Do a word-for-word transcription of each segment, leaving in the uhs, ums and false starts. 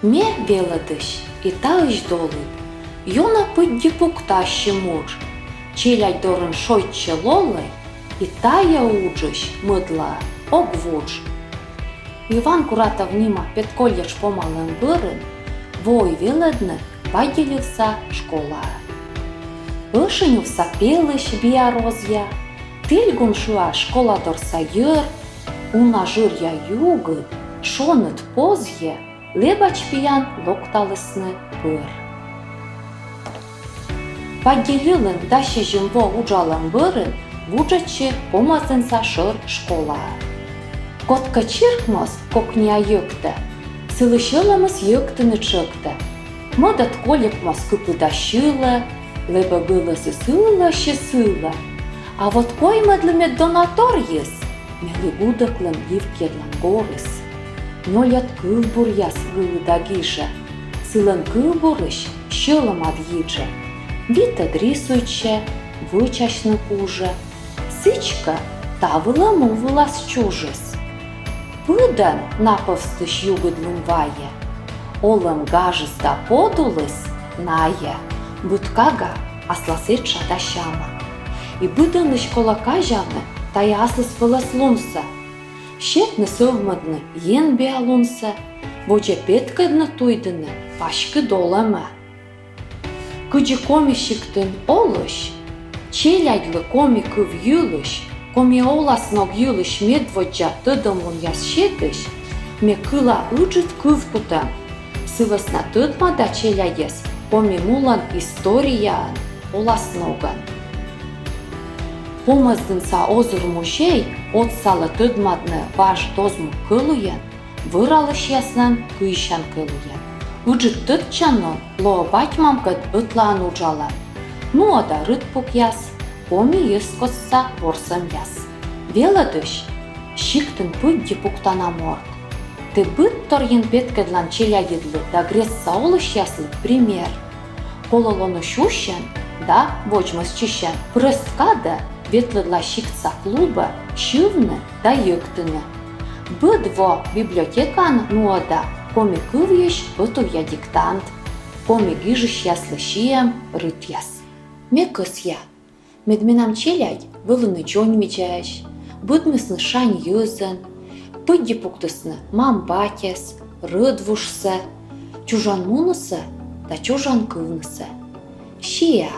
Ме велӧдысь, и таысь долыд. Ёна пыдди пукта ассьым удж. Челядь дорын шойччӧ лолӧй, и тайӧ уджысь мӧдлаӧ ог вудж. Иван Куратов нима педколледж помалӧм бӧрын вои велӧдны Паддьӧльывса школаӧ. Ӧшинь увса пелысь биа розъя, тільгун шыа школа дорса йӧр, уна жыръя югыд, шоныд позйӧ, лэбач пиян локталісны пыр. Паддьӧльын дас сизим во уджалӧм бӧрын вуджӧдчи Помӧздінса шӧр школаӧ. Кодкӧ чирк моз кокниа йӧктӧ, сылысь ӧлӧмыс йӧктыны тшӧктӧ. Мӧдӧд кольӧк моз кыпыда сьылӧ, лэбӧ гӧлӧсыс ылӧ сьӧ сылӧ. А вот коймӧдлы меддона торйыс, мелі гудӧклӧм йивкйӧдлан горыс. Нёльӧд кывбуръяс гылыда гижӧ, сылӧн кывбурысь сьӧлӧмад йиджӧ. Витӧд рисуйтчӧ, вӧчасьны кужӧ. Сідзкӧ, та вылӧ му вылас чужис. Быдӧн на пӧвстысь югыдлун вайӧ. Олӧм гажыс да подулыс найӧ, быд кага аслас этша да сяма. И быдӧнлысь колӧ казявны тайӧ аслыспӧлӧслунсӧ. Сетны сӧвмӧдны енбиалунсӧ, водзӧ петкӧдны туй дінӧ паськыд олӧмӧ. Кыдзи Коми сиктын олысь, челядьлы коми кыв йылысь, коми оласног йылысь медводдза тӧдӧмлунъяс сетысь, ме кыла ыджыд кывкутӧм. Сы вӧсна тӧдмада челядьӧс Коми мулӧн историяӧн, оласногӧн. Помӧздінса озыр музей отсалӧ тӧдмадны важ дозмук кӧлуйӧн, вӧралысьяслӧн кыйсян кӧлуйӧн. Ыджыд тӧдчанін лоӧ бать-мамкӧд ӧтлаын уджалӧм, нуӧда рытпукъяс, коми йӧзкостса ворсӧмъяс. Велӧдысь — сиктын пыдди пуктана морт. Тэ быдторйын петкӧдлан челядьыдлы да грездса олысьяслы пример. Колӧ лоны сюсьӧн да водзмӧстчысьӧн. Прӧст кадӧ ветлӧдлан сиктса клубӧ сьывны да йӧктыны. Быд во библиотекаын нуӧда коми кывйысь ӧтувъя диктант, коми гижысьяслы сиӧм рытъяс. Ме кӧсъя, мед менам челядь вӧліны дзоньвидзаӧсь, быдмисны шань йӧзӧн, пыдди пуктісны мам-батьӧс, рӧдвужсӧ, чужан мунысӧ да чужан кывнысӧ. Сиа,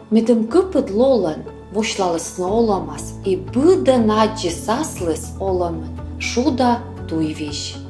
медым кыпыд лолӧн восьлалісны олӧмас и быдӧн аддзис аслыс олӧмын шуда туйвизь.